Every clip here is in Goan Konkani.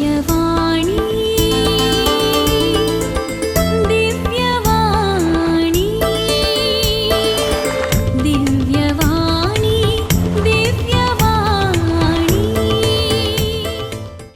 दिव्यवाणी दिव्यवाणी दिव्यवाणी दिव्यवाणी.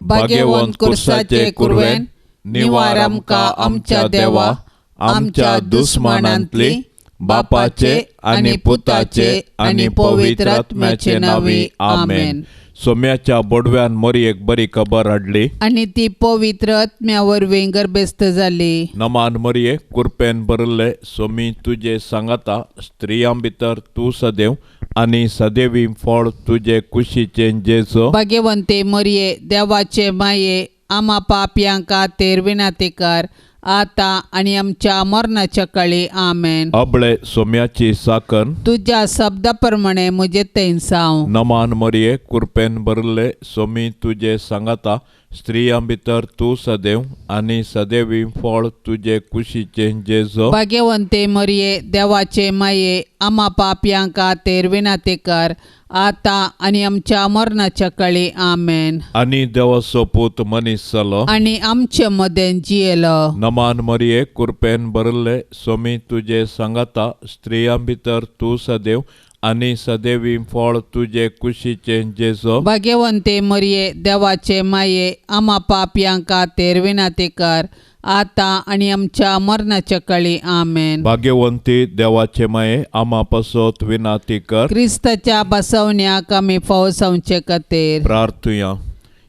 भाग्यवंत कुर्साचे कुरवेन निवार आमकां आमच्या देवा आमच्या दुस्मानांतली बापाचे आनी पुताचे आनी पवित्र आत्म्याचे नांवी आमेन. सोम्याच्या बोडव्यान मोरयेक बरी खबर हाडली आनी ती पवित्र आत्म्या वरवीं गर्भस्थ जाली. नमान मरये कुरपेन भरिल्ले सोमी तुजे सांगाता स्त्रियां भितर तूं सदैव आनी सदैवी फळ तुजे कुशीचें जेजो. भाग्यवंते मरये देवाचे माये आमा पापयां खातीर विनंती कर आतां आनी आमच्या मरणाच्या काळी आमेन. अबळे सोम्याची साकन तुज्या शब्दा प्रमाणे म्हजे तेंसांव. नमान मरये कुरपेन भरिल्ले सोमी तुजे सांगाता स्त्रियां भितर तूं सदैव आनी सदैवी फळ तुजे कुशीचें जेजो. भाग्यवंते मरये देवाचे माये आमा पापयां खातीर विनंती कर आतां आनी आमच्या मरणाच्या काळी आमेन. आनी देवाचो पूत मनीस जालो आनी आमचे मदें जियेलो. नमान मरये कुरपेन भरिल्ले सोमी तुजे सांगाता स्त्रियां भितर तूं सदैव आनी सदैवी फळ तुजे कुशीचें जेजो. भाग्यवंते मरये देवाचे माये आमा पापयां खातीर विनंती कर आतां आनी आमच्या मरणाच्या काळी आमेन. भाग्यवंती देवाचे माये आमा पासत विनंती कर. क्रिस्ताच्या बसवण्याक आमी फावो जावचे खातीर प्रार्थुया.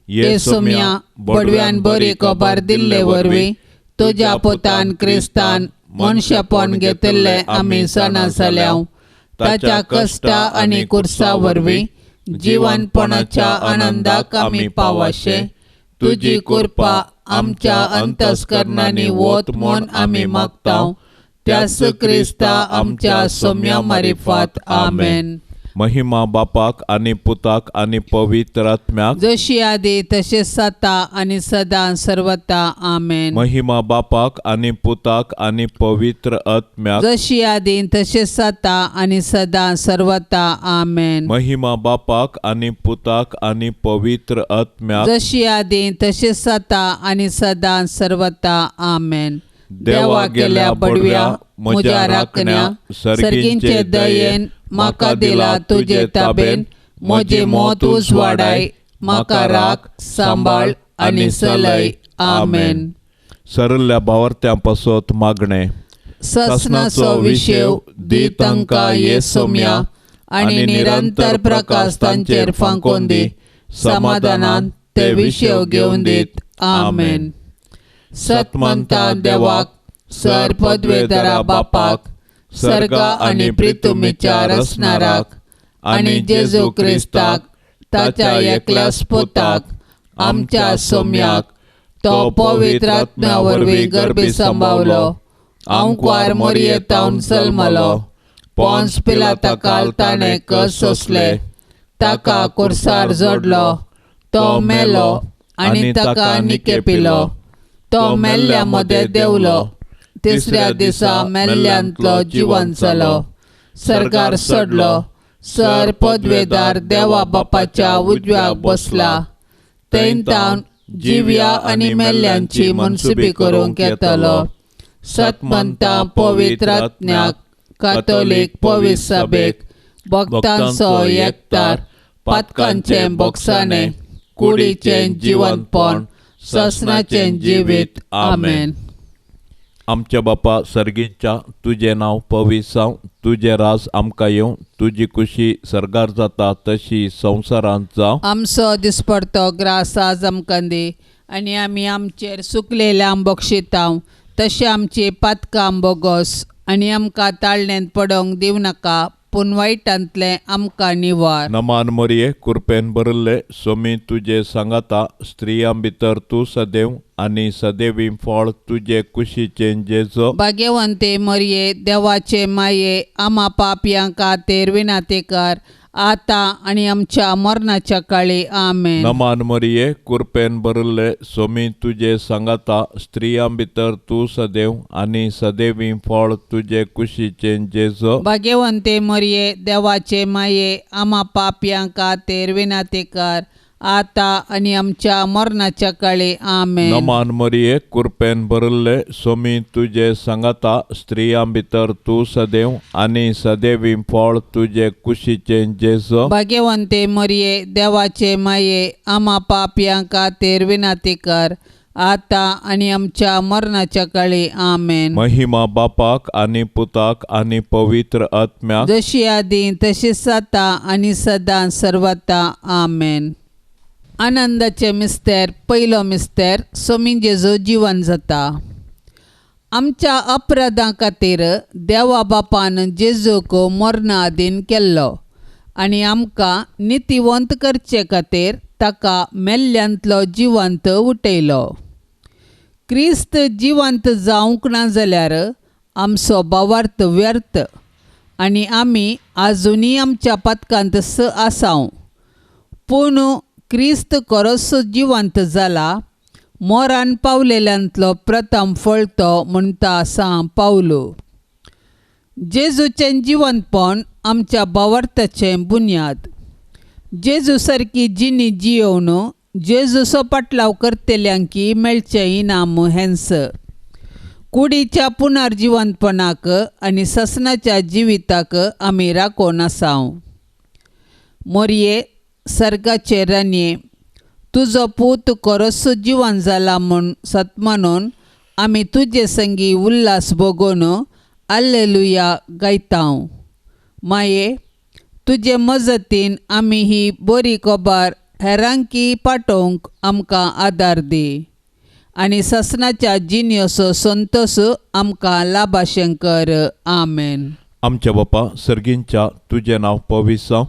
ये सोम्या बडव्यान बरी खबर दिल्ले वरवीं तुज्या पुतान क्रिस्तान मनशेपण घेतिल्लें आमी जाणा जाल्या. ताच्या कश्टा आनी कुर्सा वरवीं जिवनपणाच्या आनंदाक आमी पावाशे तुजी कृपा आमच्या अंतस्करणांनी वत म्हूण आमी मागता. त्याच क्रिस्ता आमच्या सोम्या मारिफात आमेन. महिमा बापाक आनी पुताक आनी पवित्र आत्म्याक जशी आदी तशें सता आनी सदां सर्वता आमेन. महिमा बापाक आनी पुताक आनी पवित्र आत्म्याक जशी आदी तशें सता आनी सदां सर्वता आमेन. महिमा बापाक आनी पुताक आनी पवित्र आत्म्याक जशी आदी तशें सता आनी सदां सर्वता आमेन. देवा गेल्या बडव्या म्हज्या राखण्या सर्गींचे दयेन म्हाका दिला तुजे ताबेन म्हजें मत उजवाडाय म्हाका राख सांबाळ आनी चलय आमेन. सरल्या भावार्थ्यां पासत मागणें. ससनाचो विशेव दी तांकां ये सोम्या आनी निरंतर प्रकाश तांचेर फांकोवन दी समाधानान ते विशेव घेवन दीत आमेन. सतमंता देवाक सर पदवेदारा बापाक सर्गा आनी प्रितुमीच्या रचणाराक आनी जेजू क्रिस्ताक ताच्या एकल्याच पुताक आमच्या सोम्याक तो पवित्र आत्म्या वरवीं गर्भी सांबावलो आंकवार मोरयेतावन जल्मलो पोन्स पिलाता काल ताणें कस सोंसले ताका कुर्सार जोडलो तो मेलो आनी ताका निकेपिलो तो मेल्ल्या मदें देंवलो तिसऱ्या दिसा मेल्ल्यांतलो जिवन जालो सर्गार चडलो सर पदवेदार देवा बापाच्या उजव्याक बसला थंय जिव्या आनी मेल्ल्यांची मनसुबी करूंक येतलो. सतमंता पवित्र आत्म्याक कातोलीक पवित्र सभेक भक्तांचो एकतार पातकांचें बोगसाणें कुडीचें जिवनपण ससनाचें जिवीत आमेन. आमच्या बापा सर्गीच्या तुजें नांव पवित्र जावं तुजें राज आमकां येवं तुजी खुशी सर्गार जाता तशी संवसारांत जावं. आमचो दिसपडतो ग्रास आज आमकां दी आनी आमी आमचेर सुकलेल्या बक्षितांव तशें आमची पातकां बोगोस आनी आमकां ताळणेंत पडोवंक दिवं नाका पूण वायटांतलें आमकां निवार. नमान मरये कुरपेन भरिल्ले सोमी तुजे सांगाता स्त्रियां भितर तूं सदैव आनी सदैवी फळ तुजे कुशीचें जेजो. भाग्यवंते मरये देवाचे माये आमा पापयां खातीर विनंती कर आतां आनी आमच्या मरणाच्या काळी आमेन. नमान मरये कुरपेन भरिल्ले सोमी तुजे सांगाता स्त्रियां भितर तूं सदैव आनी सदैवी फळ तुजे कुशीचें जेजो. भाग्यवंते मरये देवाचे माये आमा पापयां खातीर विनंती कर आता आनी आमच्या मरणाच्या काळी. आमेन. नमान मरिये, कृपेन भरिल्ले, सोमी तुजे सांगाता, स्त्रियां भितर तूं सदैव आनी सदैवी फळ तुजे कुशीचें जेजू. भाग्यवंते मरिये, देवाचे माये, आमा पापयां खातीर विनंती कर, आता आनी आमच्या मरणाच्या काळी. आमेन. महिमा बापाक आनी पुताक आनी पवित्र आत्म्याक, जशी आदी तशीच आतां आनी सदां सर्वता. आमेन. आनंदाचे मिस्तेर. पयलो मिस्तेर, सोमी जेजू जिवन जाता. आमच्या अपराधां खातीर देवा बापान जेजूक मरणा आदीन केल्लो आनी आमकां नितीवंत करचे खातीर ताका मेल्ल्यांतलो जिवंत उठयलो. क्रिस्त जिवंत जावंक ना जाल्यार आमचो भावार्थ व्यर्थ आनी आमी आजुनूय आमच्या पातकांत स आसाव. पूण क्रिस्त खरोच जिवंत जाला, मोरान पावलेल्यांतलो प्रथम फळतो म्हणटा सांव पावलो. जेजूचें जिवंतपण आमच्या भावार्थाचें बुन्याद. जेजू सारकी जिणी जियोवन जेजूचो पाटलाव करतल्यांकी मेळचें इनाम हेंच. कुडीच्या पुनर्जिवंतपणाक आनी ससनाच्या जिविताक आमी राखून आसाव. मोरये, सर्गाचे रानये, तुजो पूत खरोच जिवन जाला म्हूण सतमानून आमी तुजे संगी उल्हास भोगोवन आल्लेलुया गायतांव. माये, तुजे मजतीन आमी ही बरी खबर हेरांकी पाठोवंक आमकां आदार दी आनी ससनाच्या जिन्योसो संतोष आमकां लाभाशें कर. आमेन. आमच्या बापा सर्गींच्या, तुजें नांव पवित्र जावं,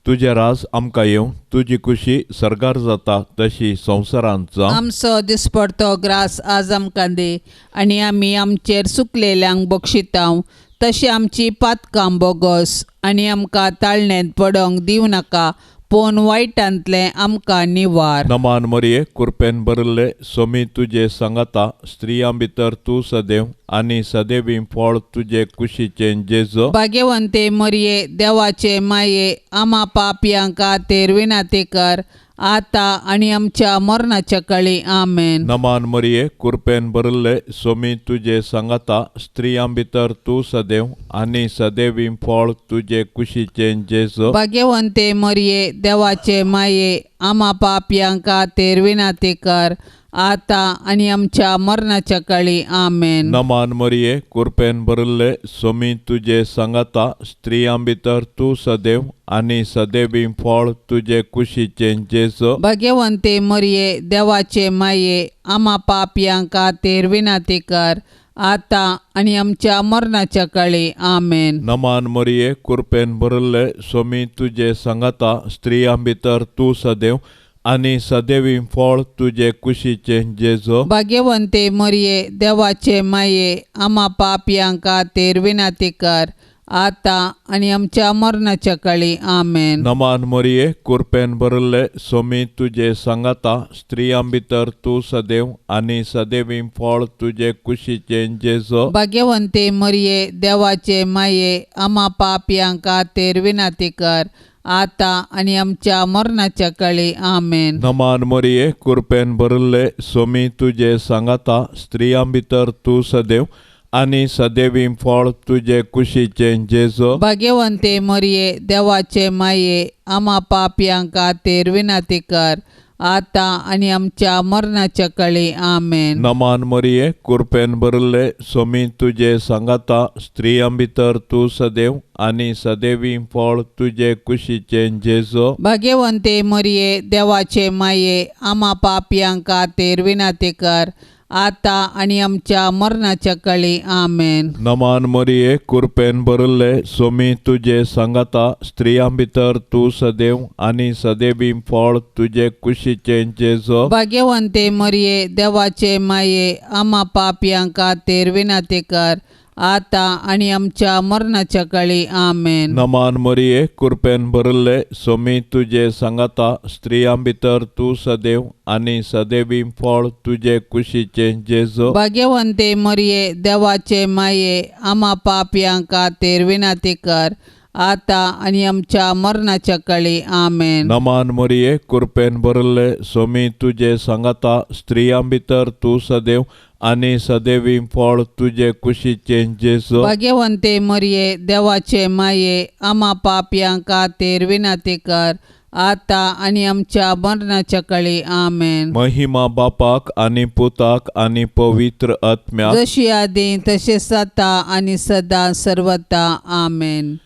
तुजें राज आमकां येवं, तुजी खुशी सर्गार जाता तशी संवसारांत जावं. आमचो दिसपडतो ग्रास आज आमकां दी आनी आमी आमचेर सुकलेल्यांक बक्षितांव तशी आमची पातकां बोगस आनी आमकां ताळणेंत पडोंक दिवं नाका, पूण वायटांतलें आमकां निवार. नमान मरिये, कृपेन भरिल्ले, सोमी तुजे सांगाता, स्त्रियां भितर तूं सदैव आनी सदैवी फळ तुजे कुशीचें जेजू. भाग्यवंते मरिये, देवाचे माये, आमा पापयां खातीर विनंती कर, आता आनी आमच्या मरणाच्या काळी. आमेन. नमान मरिये, कृपेन भरिल्ले, सोमी तुजे सांगाता, स्त्रियां भितर तूं सदैव आनी सदैवी फळ तुजे कुशीचें जेजू. भाग्यवंते मरिये, देवाचे माये, आमा पापयां खातीर विनंती कर, आता आनी आमच्या मरणाच्या काळी. आमेन. नमान मरिये, कृपेन भरिल्ले, सोमी तुजे सांगाता, स्त्रियां भितर तूं सदैव आनी सदैवी फळ तुजे कुशीचें जेजू. भाग्यवंते मरिये, देवाचे माये, आमा पापयां खातीर विनंती कर, आता आनी आमच्या मरणाच्या काळी. आमेन. नमान मरिये, कृपेन भरिल्ले, सोमी तुजे सांगाता, स्त्रियां भितर तूं सदैव आनी सदैवी फळ तुजे कुशीचें जेजू. भाग्यवंते मरिये, देवाचे माये, आमा पापयां खातीर विनंती कर, आता आनी आमच्या मरणाच्या काळी. आमेन. नमान मरिये, कृपेन भरिल्ले, सोमी तुजे सांगाता, स्त्रियां भितर तूं सदैव आनी सदैवी फळ तुजे कुशीचें जेजू. भाग्यवंते मरिये, देवाचे माये, आमा पापयां खातीर विनंती कर, आता आनी आमच्या मरणाच्या काळी. आमेन. नमान मरिये, कृपेन भरिल्ले, सोमी तुजे सांगाता, स्त्रियां भितर तूं सदैव आनी सदैवी फळ तुजे कुशीचें जेजू. भाग्यवंते मरिये, देवाचे माये, आमा पापयां खातीर विनंती कर, आता आनी आमच्या मरणाच्या काळी. आमेन. नमान मरिये, कृपेन भरिल्ले, सोमी तुजे सांगाता, स्त्रियां भितर तूं सदैव आनी सदैवी फळ तुजे कुशीचें जेजू. भाग्यवंते मरिये, देवाचे माये, आमा पापयां खातीर विनंती कर, आता आनी आमच्या मरणाच्या काळी. आमेन. नमान मरिये, कृपेन भरिल्ले, सोमी तुजे सांगाता, स्त्रियां भितर तूं सदैव आनी सदैवी फळ तुजे कुशीचें जेजू. भाग्यवंते मरिये, देवाचे माये, आमा पापयां खातीर विनंती कर, आता आनी आमच्या मरणाच्या काळी. आमेन. नमान मरिये, कृपेन भरिल्ले, सोमी तुजे सांगाता, स्त्रियां भितर तूं सदैव आनी सदैवी फळ तुजे कुशीचें जेजू. भाग्यवंते मरिये, देवाचे माये, आमा पापयां खातीर विनंती कर, आतां आनी आमच्या मरणाच्या काळी. आमेन. नमान मरिये, कृपेन भरले, सोमी तुजे सांगाता, स्त्रियां भितर तूं सदैव आनी सदैवी फळ तुजे कुशीचें जेजू. भाग्यवंते मरिये, देवाचे माये, आमा पापयां खातीर विनंती कर, आतां आनी आमच्या मरणाच्या काळी. आमेन. महिमा बापाक आनी पुताक आनी पवित्र आत्म्याक, जशी आदी तशें आतां आनी सदां सर्वता. आमेन.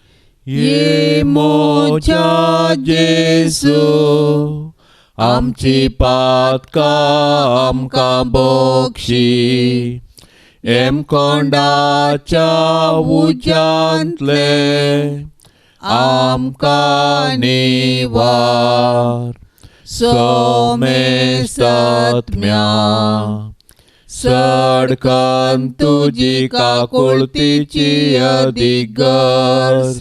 ये मोजा जेजू, आमची पातकां आमकां बक्षी, एमकोंडाच्या उज्यांतले आमकां निवार, सोमेस्तात्म्या सडकन तुजी काकुळतीची अदीक गरज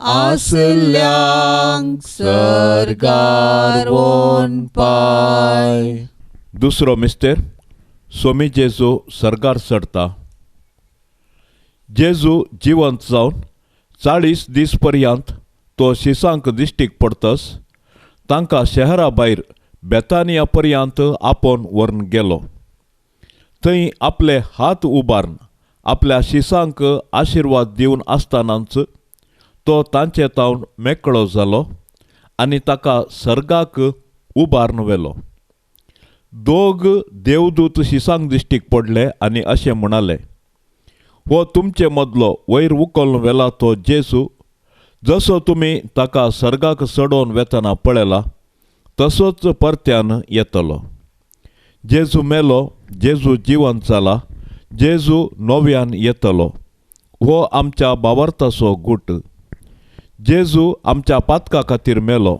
आसल्यांक सर्गार वोन पाय. दुसरो मिस्तेर, सोमी जेजू सर्गार चडता. जेजू जिवंत जावन 40 दीस पर्यंत तो शिसांक दिश्टीक पडतस तांकां शहरा भायर बेतानिया पर्यंत आपोवन व्हरून गेलो. थंय आपले हात उबारून आपल्या शिसांक आशिर्वाद दिवन आसतनाच तो तांचे तावन मेकळो जालो आनी ताका सर्गाक उबारून व्हेलो. दोग देवदूत शिसांक दिश्टीक पडले आनी अशें म्हणाले, हो तुमचे मदलो वयर उखलून व्हेला तो जेजू, जसो तुमी ताका सर्गाक चडोवन वेतना पळयला तसोच परत्यान येतलो. जेजू मेलो, जेजू जिवंत जाला, जेजू नव्यान येतलो. हो आमच्या बावार्थाचो गूट. जेजू आमच्या पातका खातीर मेलो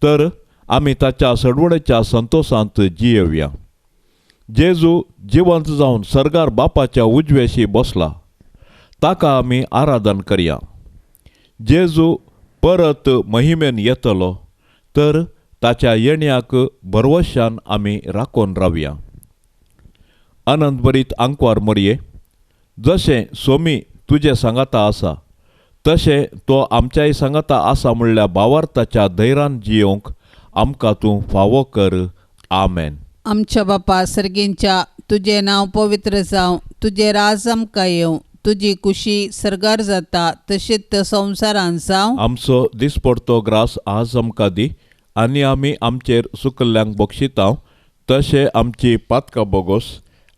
तर आमी ताच्या सडवडेच्या संतोशांत जियेवया. जेजू जिवंत जावन सर्गार बापाच्या उजव्याशी बसला, ताका आमी आराधन करया. जेजू परत महिमेन येतलो तर ताच्या येण्याक भरवशान आमी राखून रावया. आनंद भरीत आंकवार मरये, जशें सोमी तुजे सांगाता आसा तशें तो आमच्याय सांगाता आसा म्हणल्या भावार्थाच्या धैर्यान जियोवंक आमकां तूं फावो कर. आमेन. आमच्या बापा सर्गींच्या, तुजें नांव पवित्र जावं, तुजें राज आमकां येवं, तुजी कुशी सर्गार जाता तशीच संवसारान जावं. आमचो दिसपडतो ग्रास आज आमकां दी आनी आमी आमचेर सुकल्ल्यांक बक्षितांव तशें आमची पातकां बोगोस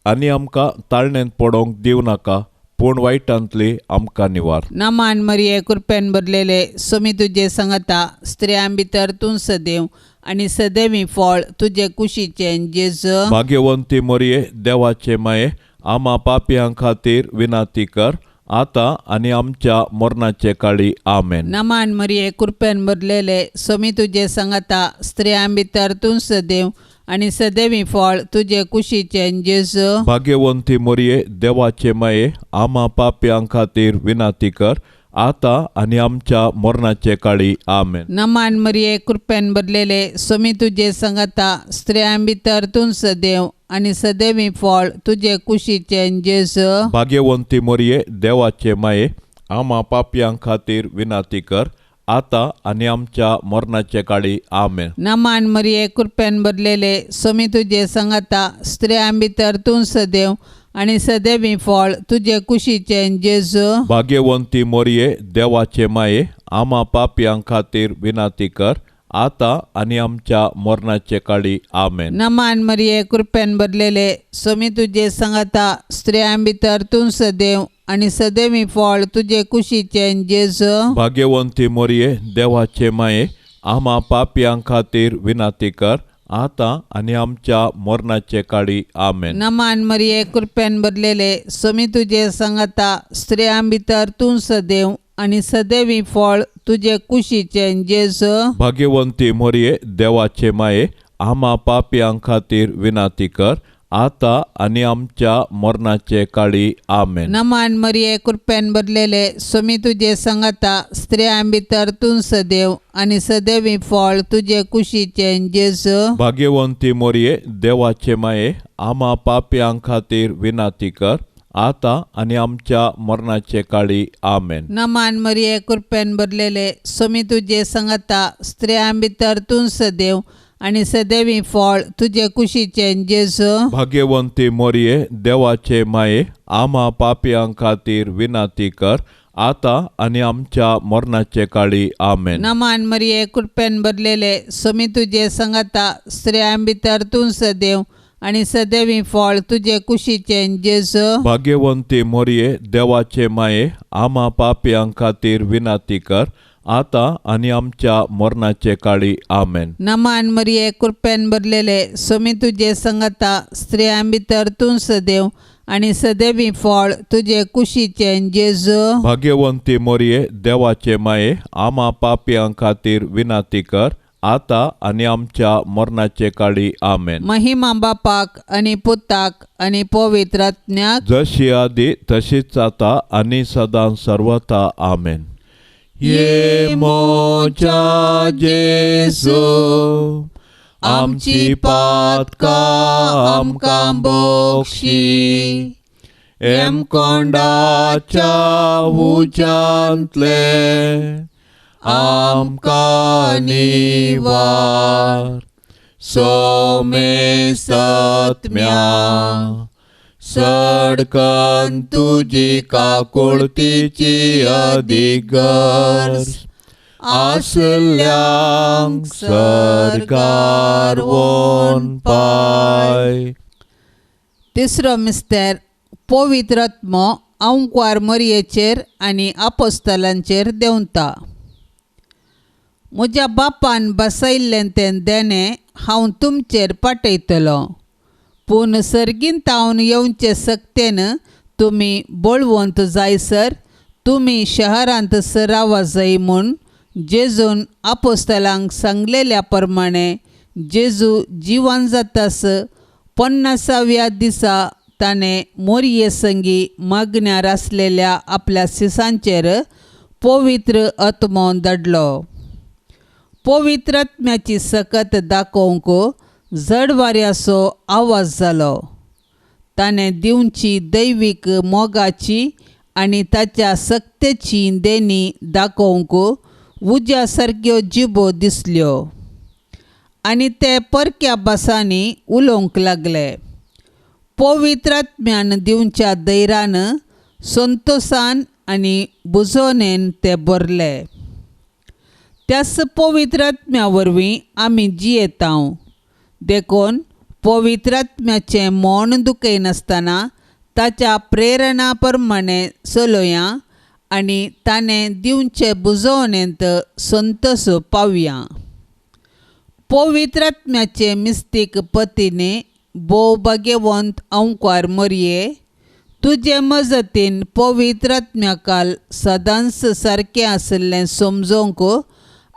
आनी आमकां ताळणेंत पडोवंक दिवं नाका, पूण वायटांतली आमकां निवार. नमान मरिये, कृपेन भरलेले, सोमी तुजे सांगाता, स्त्रियां भितर तूं सदैव आनी सदैवी फळ तुजे कुशीचें जेजू. भाग्यवंती मरिये, देवाचे माये, आमा पापयां खातीर विनंती कर, आतां आनी आमच्या मरणाचे काळी. आमेन. नमान मरिये, कृपेन भरलेले, सोमी तुजे सांगाता, स्त्रियां भितर तूं सदैव आनी सदैवी फळ तुजे कुशीचें जेजू. भाग्यवंती मरिये, देवाचे माये, आमा पापयां खातीर विनंती कर, आतां आनी आमच्या मरणाचे काळी. आमेन. नमान मरिये, कृपेन भरलेले, सोमी तुजे सांगाता, स्त्रियां भितर तूं सदैव आनी सदैवी फळ तुजे कुशीचें जेजू. भाग्यवंती मरिये, देवाचे माये, आमा पापयां खातीर विनंती कर, आतां आनी आमच्या मरणाचे काळी. आमेन. नमान मरिये, कृपेन भरलेले, सोमी तुजे सांगाता, स्त्रियां भितर तूं सदैव आनी सदैवी फळ तुजे कुशीचें जेजू. भाग्यवंती मरिये, देवाचे माये, आमा पापयां खातीर विनंती कर, आतां आनी आमच्या मरणाचे काळी. आमेन. नमान मरिये, कृपेन भरलेले, सोमी तुजे सांगाता, स्त्रियां भितर तूं सदैव आनी सदैवी फळ तुजे कुशीचें जेजू. भाग्यवंती मरिये, देवाचे माये, आमा पापयां खातीर विनंती कर, आतां आनी आमच्या मरणाचे काळी. आमेन. नमान मरिये, कृपेन भरलेले, सोमी तुजे सांगाता, स्त्रियां भितर तूं सदैव आनी सदैवी फळ तुजे कुशीचें जेजू. भाग्यवंती मरिये, देवाचे माये, आमा पापयां खातीर विनंती कर, आतां आनी आमच्या मरणाचे काळी. आमेन. नमान मरिये, कृपेन भरलेले, सोमी तुजे सांगाता, स्त्रियां भितर तूं सदैव आनी सदैवी फळ तुजे कुशीचें जेजू. भाग्यवंती मरिये, देवाचे माये, आमा पापयां खातीर विनंती कर, आतां आनी आमच्या मरणाचे काळी. आमेन. नमान मरिये, कृपेन भरलेले, सोमी तुजे संगता, स्त्रियां भितर तूं सदैव आनी सदैवी फळ तुजे कुशीचें जेजू. भाग्यवंती मोरये, देवाचे माये, आम्हा पापयां खातीर विनंती कर, आतां आनी आमच्या मरणाचे काळी. आमेन. नमान मरिये, कृपेन भरलेले, सोमी तुजे संगता, स्त्रियां भितर तूं सदैव आनी सदैवी फळ तुजे कुशीचें जेजू. भाग्यवंती मोरये, देवाचे माये, आम्हा पापयां खातीर विनंती कर, आतां आनी आमच्या मरणाचे काळी. आमेन. नमान मरिये, कृपेन भरलेले, सोमी तुजे संगता, स्त्रियां भितर तूं सदैव आनी सदैवी फळ तुजे कुशीचें जेजू. भाग्यवंती मोरये, देवाचे माये, आम्हा पापयां खातीर विनंती कर, आतां आनी आमच्या मरणाचे काळी. आमेन. महिमा बापाक आनी पुताक आनी पवित्र आत्म्याक, जशी आदी तशीच आतां आनी सदां सर्वथा. आमेन. ये मोजा जेजू, आमची पातकां आमकां बक्षी, एमकोंडाच्या उज्यांतले आमकां निवार, सोमे सत्म्या सडकन तुजी काकुळतीची अधिगर्ज आसल्यांक सरकार वोन पाय. तिसरो मिस्तर पवित्र आत्मो अंकवार मरयेचेर आनी आपोस्तलांचेर देंवता. म्हज्या बापान बसयल्लें तें देणें हांव तुमचेर पाठयतलो, पूण सर्गीन तावन येवचे सक्तेन तुमी बळवंत जायसर तुमी शहरांत सरावा जाय म्हूण जेजून आपोस्तलांक सांगलेल्या प्रमाणे जेजू जिवन जातास 50व्या दिसा ताणें मोरये संगी मागण्यार आसलेल्या आपल्या सिसांचेर पवित्र आत्मो धाडलो. पवित्र आत्म्याची सकत दाखोवंक जड वाऱ्याचो आवाज जालो. ताणें दिवची दैवीक मोगाची आनी ताच्या सक्तेची देणी दाखोवंक उज्या सारक्यो जिबो दिसल्यो आनी ते परक्या भासांनी उलोवंक लागले. पवित्र आत्म्यान दिवच्या धैर्यान संतोसान आनी बुजोवणेन ते भरले. त्याच पवित्र आत्म्या वरवीं आमी जियेतांव, देखून पवित्र आत्म्याचें मौन दुखयनासतना ताच्या प्रेरणा प्रमाणे चलोया आनी ताणें दिवचे बुजोवणेंत संतोस पावया. पवित्र आत्म्याचे मिस्तीक पतीने भोव भाग्यवंत अंकवार मरये, तुजे मजतीन पवित्र आत्म्याकाल सदांच सारकें आशिल्लें समजोवंक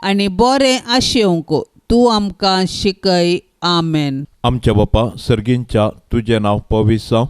आनी बरें आशेवंक तूं आमकां शिकय. आमेन. आमच्या बापा सर्गींच्या, तुजें नांव पवित्र जावं,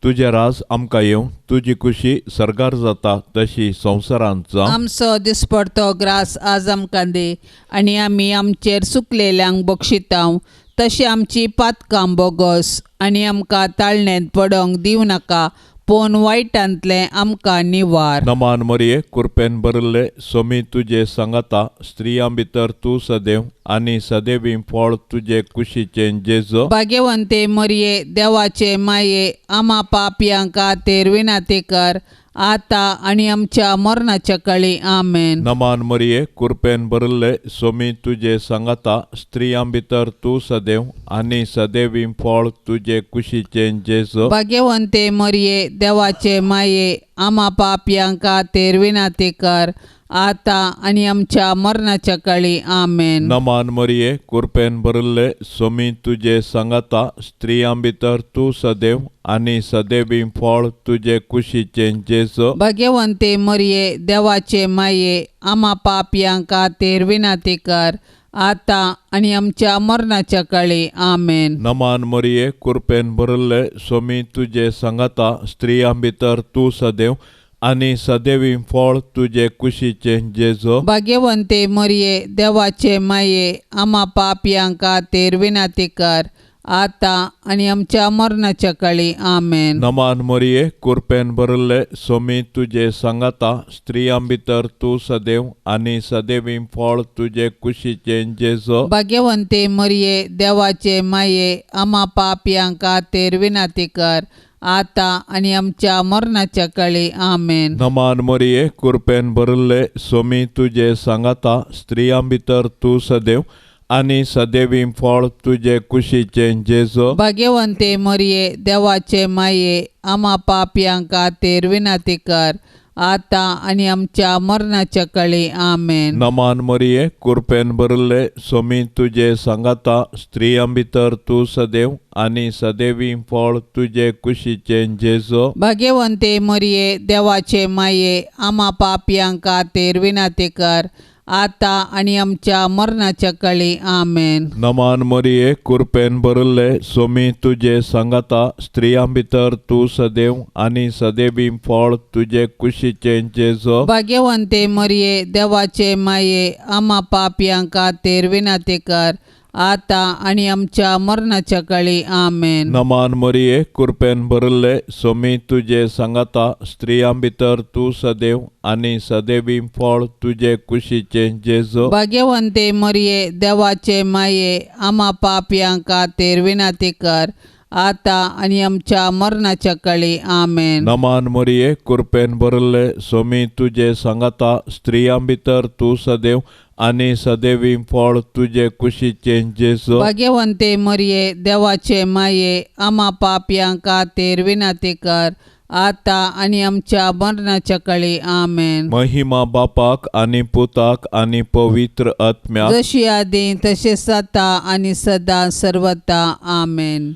तुजें राज आमकां येवं, तुजी खुशी सर्गार जाता तशी संवसारांत जावं. आमचो दिसपडतो ग्रास आज आमकां दी आनी आमी आमचेर सुकलेल्यांक बक्षितांव तशी आमची पातकां बोगस आनी आमकां ताळणेंत पडोंक दिवं नाका, पूण वायटांतलें आमकां निवार. नमान मरिये, कृपेन भरिल्ले, सोमी तुजे सांगाता, स्त्रियां भितर तूं सदैव आनी सदैवी फळ तुजे कुशीचें जेजू. भाग्यवंते मरिये, देवाचे माये, आमा पापयां खातीर विनंती कर, आतां आनी आमच्या मरणाच्या काळी. आमेन. नमान मरिये, कृपेन भरिल्ले, सोमी तुजे सांगाता, स्त्रियां भितर तूं सदैव आनी सदैवी फळ तुजे कुशीचें जेजू. भाग्यवंते मरिये, देवाचे माये, आमा पापयां खातीर विनंती कर, आतां आनी आमच्या मरणाच्या काळी. आमेन. नमान मरिये, कृपेन भरिल्ले, सोमी तुजे सांगाता, स्त्रियां भितर तूं सदैव आनी सदैवी फळ तुजे कुशीचें जेजू. भाग्यवंते मरिये, देवाचे माये, आमा पापयां खातीर विनंती कर, आतां आनी आमच्या मरणाच्या काळी. आमेन. नमान मरिये, कृपेन भरिल्ले, सोमी तुजे सांगाता, स्त्रियां भितर तूं सदैव आनी सदैवी फळ तुजे कुशीचें जेजू. भाग्यवंते मरिये, देवाचे माये, आमा पापयां खातीर विनंती कर, आतां आनी आमच्या मरणाच्या काळी. आमेन. नमान मरिये, कुरपेन भरिल्ले, सोमी तुजे सांगाता, स्त्रियां भितर तूं सदैव आनी सदैवी फळ तुजे कुशीचें जेजो. भाग्यवंते मरिये, देवाचे माये, आमा पापयां खातीर विनंती कर, आतां आनी आमच्या मरणाच्या काळी. आमेन. नमान मरिये, कुरपेन भरिल्ले, सोमी तुजे सांगाता, स्त्रियां भितर तूं सदैव आनी सदैवी फळ तुजे कुशीचें जेजो. भाग्यवंते मरिये, देवाचे माये, आमा पापयां खातीर विनंती कर, आतां आनी आमच्या मरणाच्या काळी. आमेन. नमान मरिये, कुरपेन भरिल्ले, सोमी तुजे सांगाता, स्त्रियां भितर तूं सदैव आनी सदैवी फळ तुजे कुशीचें जेजो. भाग्यवंते मरिये, देवाचे माये, आमा पापयां खातीर विनंती कर, आतां आनी आमच्या मरणाच्या काळी. आमेन. नमान मरिये, कुरपेन भरिल्ले, सोमी तुजे सांगाता, स्त्रियां भितर तूं सदैव आनी सदैवी फळ तुजे कुशीचें जेजो. भाग्यवंते मरिये, देवाचे माये, आमा पापयां खातीर विनंती कर, आतां आनी आमच्या मरणाच्या काळी. आमेन. नमान मरिये, कुरपेन भरिल्ले, सोमी तुजे सांगाता, स्त्रियां भितर तूं सदैव आनी सदैवी फळ तुजे कुशीचें जेजो. भाग्यवंते मरिये, देवाचे माये, आमा पापयां खातीर विनंती कर, आतां आनी आमच्या मरणाच्या काळी. आमेन. नमान मरिये, कुरपेन भरिल्ले, सोमी तुजे सांगाता, स्त्रियां भितर तूं सदैव आनी सदैवी फळ तुजे कुशीचें जेजो. भाग्यवंते मरिये, देवाचे माये, आमा पापयां खातीर विनंती कर, आतां आनी आमच्या मरणाच्या काळी. आमेन. महिमा बापाक आनी पुताक आनी पवित्र आत्म्याक, जशी आदी तशें आतां आनी सदां सर्वता. आमेन.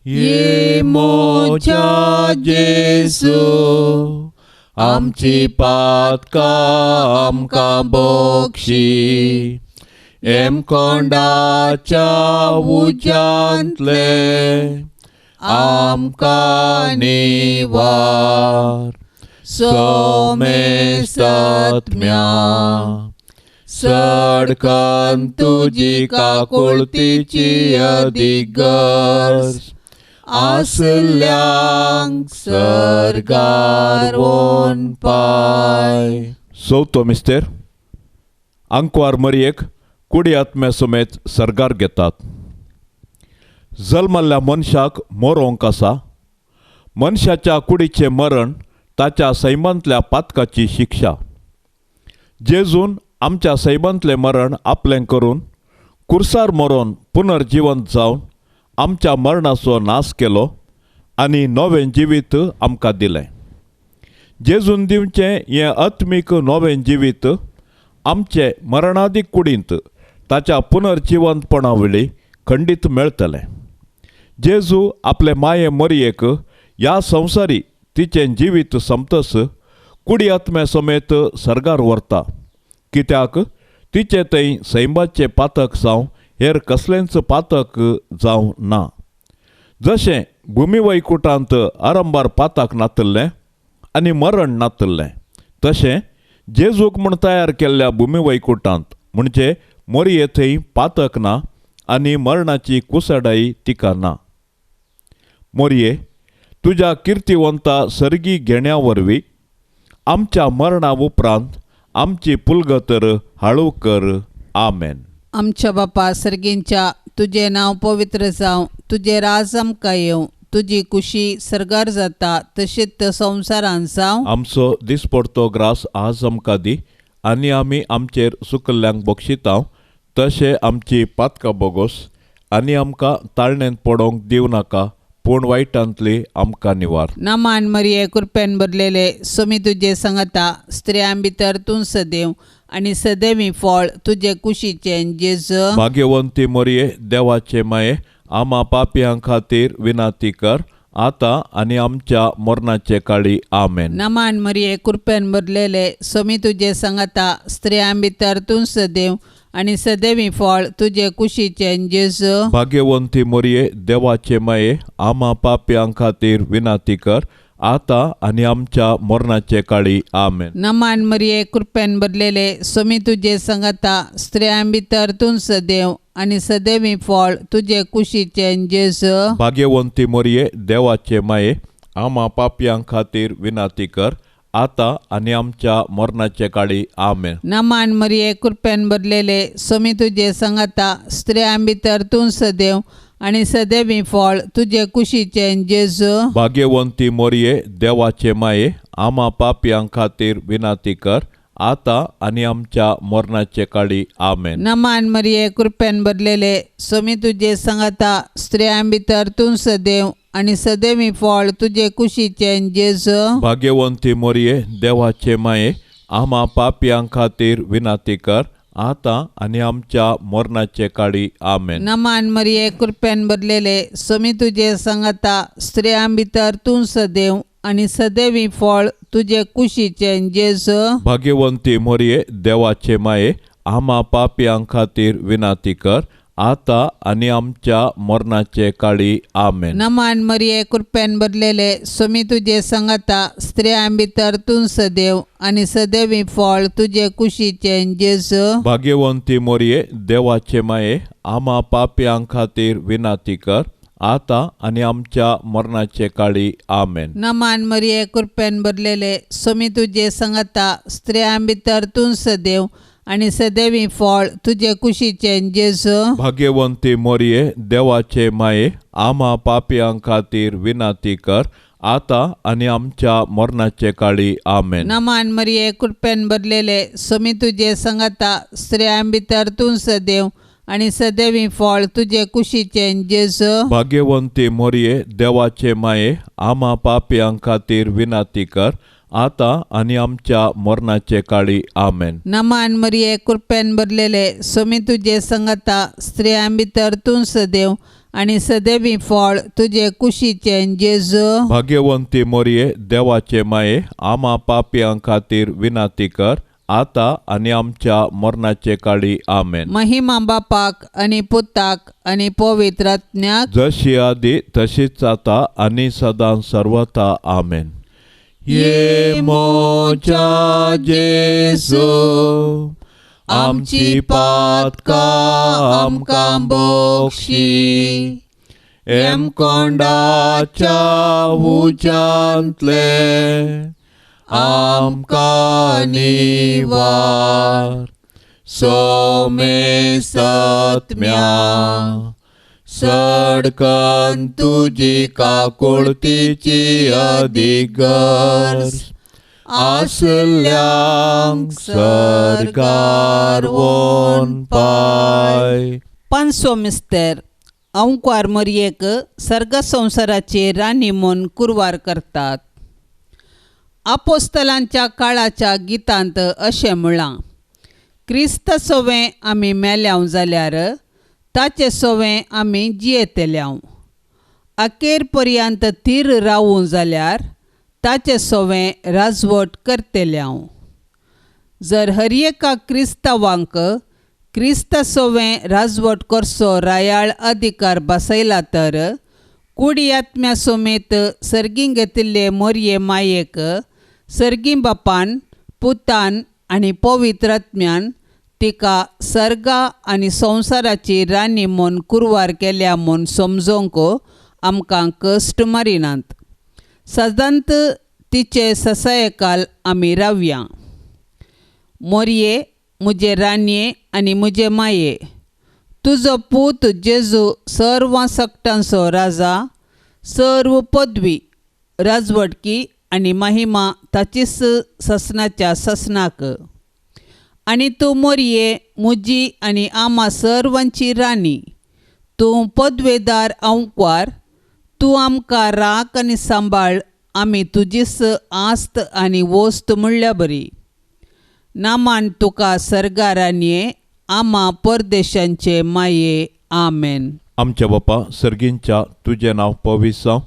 ये मोजा जेजू, आमची पातकां आमकां बक्षी, एमकोंडाच्या उज्यांतले आमकां निवार, सोमेस्तात्म्या सडकन तुजी काकुळतीची अदीक गरज आसल्यांक सर्गार वोन पाय. चवथो मिस्तेर, आंकवार मरयेक कुडी आत्म्या समेत सर्गार घेतात. जल्मल्ल्या मनशाक मरोंक आसा. मनशाच्या कुडीचें मरण ताच्या सैमांतल्या पातकाची शिक्षा. जेजून आमच्या सैमांतलें मरण आपलें करून कुर्सार मरोन पुनर्जिवंत जावन आमच्या मरणाचो नाश केलो आनी नवें जिवीत आमकां दिलें. जेजून दिवचें हें आत्मीक नवें जिवीत आमचे मरणादी कुडींत ताच्या पुनर्जिवंतपणा वळी खंडीत मेळटलें. जेजू आपले माये मरयेक ह्या संवसारी तिचें जिवीत सोंपतस कुडी आत्म्या समेत सर्गार व्हरता, कित्याक तिचे थंय सैमाचें पातक जावं हेर कसलेंच पातक जावं ना. जशें भुमी वैकुटांत आरंभार पातक नातिल्लें आनी मरण नातिल्लें, तशें जेजूक म्हूण तयार केल्ल्या भुमी वैकुटांत म्हणजे मोरये थंय पातक ना आनी मरणाची कुसडाई तिका ना. मोरये, तुज्या किर्तिवंता सर्गी घेण्या वरवीं आमच्या मरणा उपरांत आमची पुलगतर हाळू कर. आमेन. आमच्या बापा सर्गींच्या, तुजें नांव पवित्र जावं, तुजें राज आमकां येवं, तुजी कुशी सर्गार जाता तशीच संवसारान जावं. आमचो दिसपडतो ग्रास आज आमकां दी आनी आमी आमचेर सुकल्ल्यांक बक्षितांव तशें आमची पातकां बोगोस आनी आमकां ताळणेंत पडोवंक दिवं नाका, पूण वायटांतली आमकां निवार. नमान मरिये, कृपेन भरलेले, सोमी तुजे सांगता, स्त्रियां भितर तूं सदैव आनी सदैवी फळ तुजे कुशीचें जेजू. भाग्यवंती मरिये, देवाचे माये, आमा पापयां खातीर विनंती कर, आतां आनी आमच्या मरणाचे काळी. आमेन. नमान मरिये, कृपेन भरलेले, सोमी तुजे सांगता, स्त्रियां भितर तूं सदैव आनी सदैवी फळ तुजे कुशीचें जेजू. भाग्यवंती मरिये, देवाचे माये, आमा पापयां खातीर विनंती कर, आतां आनी आमच्या मरणाचे काळी. आमेन. नमान मरिये, कृपेन भरलेले, स्वामी तुजे संगता, स्त्रियां भितर तूं सदैव आनी सदैवी फळ तुजे कुशीचें जेजू. भाग्यवंती मरिये, देवाचे माये, आमा पापयां खातीर विनंती कर, आतां आनी आमच्या मरणाचे काळी. आमेन. नमान मरिये, कृपेन भरलेले, स्वामी तुजे संगता, स्त्रियां भितर तूं सदैव आनी सदैवी फळ तुजे कुशीचें जेजू. भाग्यवंती मरिये, देवाचे माये, आमा पापयां खातीर विनंती कर, आतां आनी आमच्या मरणाचे काळी. आमेन. नमान मरिये, कृपेन भरलेले, स्वामी तुजे संगता, स्त्रियां भितर तूं सदैव आनी सदैवी फळ तुजे कुशीचें जेजू. भाग्यवंती मरिये, देवाचे माये, आमा पापयां खातीर विनंती कर, आतां आनी आमच्या मरणाचे काळी. आमेन. नमान मरिये, कृपेन भरलेले, स्वामी तुजे संगता, स्त्रियां भितर तूं सदैव आनी सदैवी फळ तुजे कुशीचें जेजू. भाग्यवंती मरिये, देवाचे माये, आमा पापयां खातीर विनंती कर, आतां आनी आमच्या मरणाचे काळी. आमेन. नमान मरिये, कृपेन भरलेले, स्वामी तुजे संगता, स्त्रियां भितर तूं सदैव आनी सदैवी फळ तुजे कुशीचें जेजू. भाग्यवंती मरिये, देवाचे माये, आमा पापयां खातीर विनंती कर, आतां आनी आमच्या मरणाचे काळी. आमेन. नमान मरिये, कृपेन भरलेले, स्वामी तुजे संगता, स्त्रियां भितर तूं सदैव आनी सदैवी फळ तुजे कुशीचें जेजू. भाग्यवंती मरिये, देवाचे माये, आमा पापयां खातीर विनंती कर, आतां आनी आमच्या मरणाचे काळी. आमेन. नमान मरिये, कृपेन भरलेले, स्वामी तुजे संगता, स्त्रियां भितर तूं सदैव आनी सदैवी फळ तुजे कुशीचें जेजू. भाग्यवंती मरिये, देवाचे माये, आमा पापयां खातीर विनंती कर, आतां आनी आमच्या मरणाचे काळी. आमेन. नमान मरिये, कृपेन भरलेले, स्वामी तुजे संगता, स्त्रियां भितर तूं सदैव आनी सदैवी फळ तुजे कुशीचें जेजू. भाग्यवंती मरिये, देवाचे माये, आमा पापयां खातीर विनंती कर, आतां आनी आमच्या मरणाचे काळी. आमेन. महिमा बापाक आनी पुताक आनी पवित्र आत्म्याक, जशी आदी तशीच आतां आनी सदां सर्वथा. आमेन. ये मोच्या जेजू, आमची पातकां आमकां बक्षी, एमकोंडाच्या उज्यांतले आमकां निवार, सोमे सत्म्या सडकन तुजी काकुळतीची अधिगर्ज आसल्यांक सरकार वोन पाय. पांचवो मिस्तेर. अंकुआर मरियेक सर्ग संवसाराची राणी म्हूण कुरवार करतात. आपोस्तलांच्या काळाच्या गितांत अशें म्हळां, क्रिस्त सोवें आमी मेल्याव जाल्यार ताचे सोवें आमी जियेतल्याव, अखेर पर्यंत थीर रावूं जाल्यार ताचे सोवें राजवट करतल्याव. जर हर एका क्रिस्तांवांक क्रिस्त सोवें राजवट करचो रायाळ अधिकार बसयला तर कुडी आत्म्या समेत सर्गीं घेतिल्ले मोरये मायेक सर्गीं बापान पुतान आनी पवित्र आत्म्यान तिका सर्गा आनी संवसाराची राणी म्हूण कुरवार केल्या म्हूण समजोंक आमकां कश्ट मारिनात. सदांत तिचे ससायकाल आमी रावया. मोरये म्हजे राणये आनी म्हजे माये, तुजो पूत जेजू सर्व सकटांचो राजा, सर्व पदवी राजवटकी आनी महिमा ताचीच ससनाच्या ससनाक. आनी तूं मोरये म्हजी आनी आमा सर्वांची राणी, तूं पदवेदार अंकवार, तूं आमकां राख आनी सांबाळ, आमी तुजीच आस्त आनी वस्त म्हणल्या बरी. नामान तुका सर्गा राणये, आमा परदेशांचे माये. आमेन. आमच्या बापा सर्गींच्या, तुजें नांव पवित्र जावं,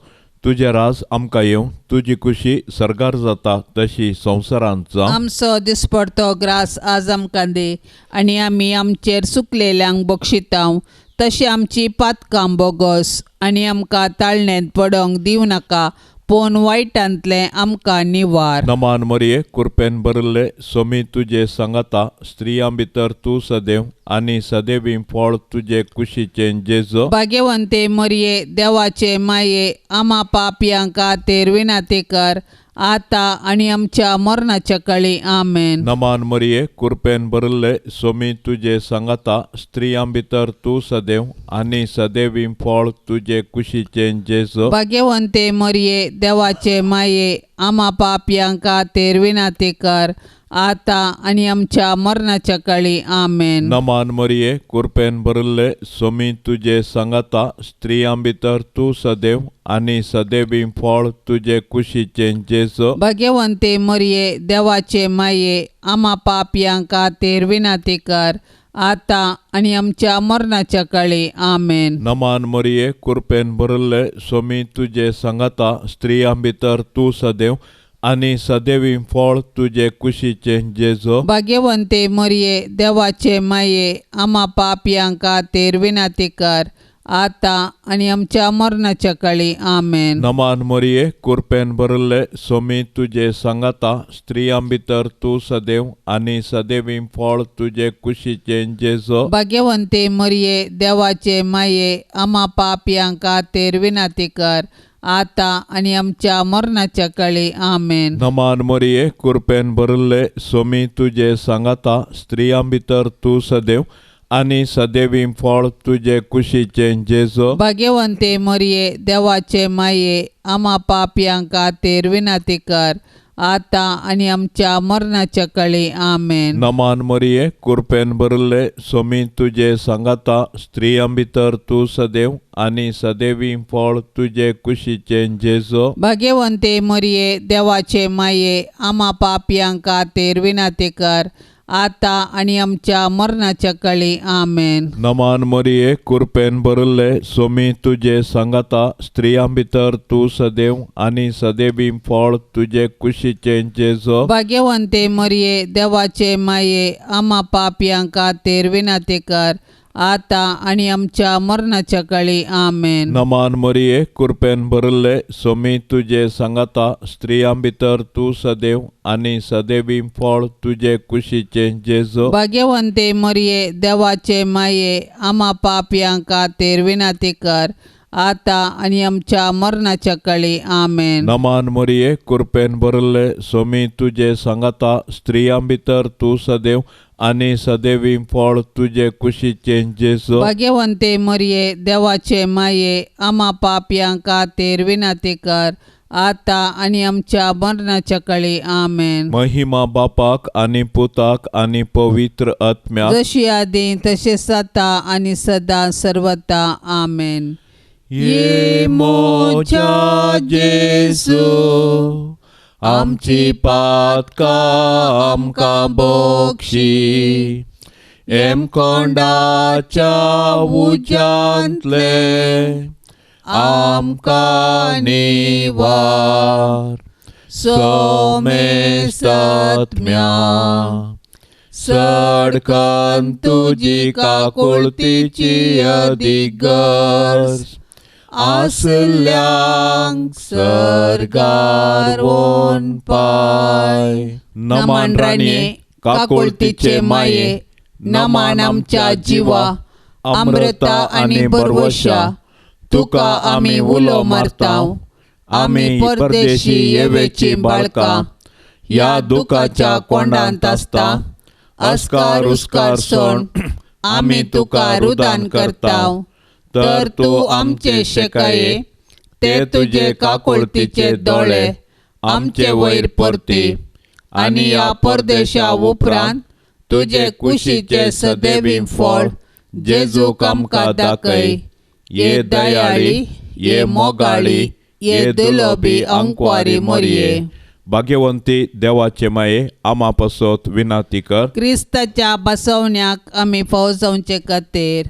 तुजें राज आमकां येवं, तुजी खुशी सर्गार जाता तशी संवसारांत जावं. आमचो दिसपडतो ग्रास आज आमकां दी, आनी आमी आमचेर सुकलेल्यांक बक्षितांव तशी आमची पातकां बोगस, आनी आमकां ताळण्यांत पडोंक दिवं नाका, पूण वायटांतलें आमकां निवार. नमान मरिये, कृपेन भरिल्ले, सोमी तुजे सांगाता, स्त्रियां भितर तूं सदैव आनी सदैवी फळ तुजे कुशीचें जेजू. भाग्यवंते मरिये, देवाचे माये, आमा पापयां खातीर विनंती कर, आतां आनी आमच्या मरणाच्या काळी. आमेन. नमान मरिये, कृपेन भरिल्ले, सोमी तुजे सांगाता, स्त्रियां भितर तूं सदैव आनी सदैवी फळ तुजे कुशीचें जेजू. भाग्यवंते मरिये, देवाचे माये, आमा पापयां खातीर विनंती कर, आतां आनी आमच्या मरणाच्या काळी. आमेन. नमान मरिये, कृपेन भरिल्ले, सोमी तुजे सांगाता, स्त्रियां भितर तूं सदैव आनी सदैवी फळ तुजे कुशीचें जेजू. भाग्यवंते मरिये, देवाचे माये, आमा पापयां खातीर विनंती कर, आतां आनी आमच्या मरणाच्या काळी. आमेन. नमान मरिये, कृपेन भरिल्ले, सोमी तुजे सांगाता, स्त्रियां भितर तूं सदैव आनी सदैवी फळ तुजे कुशीचें जेजू. भाग्यवंते मरिये, देवाचे माये, आमा पापयां खातीर विनंती कर, आतां आनी आमच्या मरणाच्या काळी. आमेन. नमान मरिये, कृपेन भरिल्ले, सोमी तुजे सांगाता, स्त्रियां भितर तूं सदैव आनी सदैवी फळ तुजे कुशीचें जेजू. भाग्यवंते मरिये, देवाचे माये, आमा पापयां खातीर विनंती कर, आतां आनी आमच्या मरणाच्या काळी. आमेन. नमान मरिये, कृपेन भरिल्ले, सोमी तुजे सांगाता, स्त्रियां भितर तूं सदैव आनी सदैवी फळ तुजे कुशीचें जेजू. भाग्यवंते मरिये, देवाचे माये, आमा पापयां खातीर विनंती कर, आतां आनी आमच्या मरणाच्या काळी. आमेन. नमान मरिये, कृपेन भरिल्ले, सोमी तुजे सांगाता, स्त्रियां भितर तूं सदैव आनी सदैवी फळ तुजे कुशीचें जेजू. भाग्यवंते मरिये, देवाचे माये, आमा पापयां खातीर विनंती कर, आतां आनी आमच्या मरणाच्या काळी. आमेन. नमान मरिये, कृपेन भरिल्ले, सोमी तुजे सांगाता, स्त्रियां भितर तूं सदैव आनी सदैवी फळ तुजे कुशीचें जेजू. भाग्यवंते मरिये, देवाचे माये, आमा पापयां खातीर विनंती कर, आतां आनी आमच्या मरणाच्या काळी. आमेन. नमान मरिये, कृपेन भरिल्ले, सोमी तुजे सांगाता, स्त्रियां भितर तूं सदैव आनी सदैवी फळ तुजे कुशीचें जेजू. भाग्यवंते मरिये, देवाचे माये, आमा पापयां खातीर विनंती कर, आतां आनी आमच्या मरणाच्या काळी. आमेन. नमान मरिये, कृपेन भरिल्ले, सोमी तुजे सांगाता, स्त्रियां भितर तूं सदैव आनी सदैवी फळ तुजे कुशीचें जेजू. भाग्यवंते मरिये, देवाचे माये, आमा पापयां खातीर विनंती कर, आतां आनी आमच्या मरणाच्या काळी. आमेन. महिमा बापाक आनी पुताक आनी पवित्र आत्म्याक, जशी आदी तशें आतां आनी सदां सर्वता. आमेन. ये मोजा जेजू, आमची पातकां आमकां बक्षी, एमकोंडाच्या उज्यांतले आमकां निवार. सोमेस्तात्म्या, सडकन तुजी काकुळतीची अदीक गरज आसल्यांक सर्गार वोन पाय. नमान राणये, काकुळतीचे माये, नमान आमच्या जिवा, अमृता आनी बरवशा, तुका आमी उलो मारता. आमी परदेशी येवेची बाळकां, ह्या दुखाच्या कोंडांत आसता, अस्कार उस्कार सोण आमी तुका रुदान करता. तर तूं आमचे शेकाये, ते तुजे काकुळतीचे दोळे आमचे वयर परती, आनी ह्या परदेशा उपरांत तुजे कुशीचे सदैवी फळ जेजूक आमकां दाखय. ये दयाळी, ये मोगाळी, ये दुलोबी अंकवारी मरिये. भाग्यवंती देवाचे माये, आमा पासत विनंती कर. क्रिस्ताच्या बसवण्याक आमी फौजवचे खातीर.